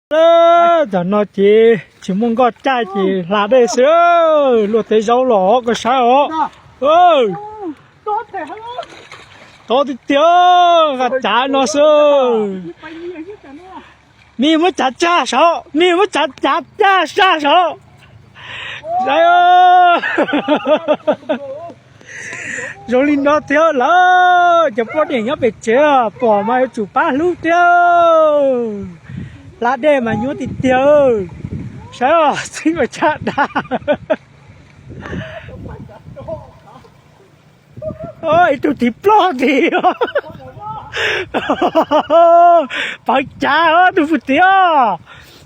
Tam no ces tsis muaj nkoj caij ces hla dej xwb, luaj teb zaub los koj saib os. Tob tiag tiag, cav no xwb. Mej muab cav tsa saum, mej muab cav cav tsa saum. Saib, zoo li no tiag lawm, cov poj niam nyob pem tsev pom mas yuav tsum pab hlub thiab. Hla dej mas nyuaj tiag tiag. Saib os, txib mas tshaj dab. Ib tug tiv ploj tiv. Pawv cav, tus pug tiv,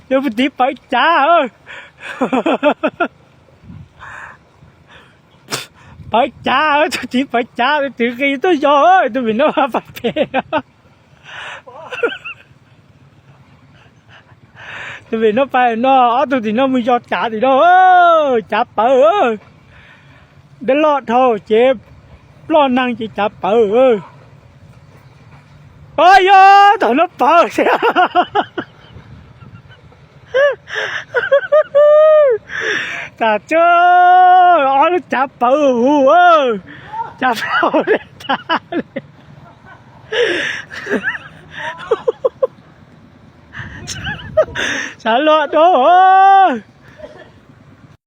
tus pug tiv pawv cav. Pawv cav, tus tiv pawv cav, tus tiv qis tuaj yos, tus vim no pab pem. Tus vim no pab no, ob tug tim no mus yos cav tim no, cav pawv. Dej loj dhau ces ploj neeg ces cav pawv. Os, yog tom no pawv thiab. Tas tso, ob lub cav pawv huv, cav pawv tas li. Sav luaj dua os.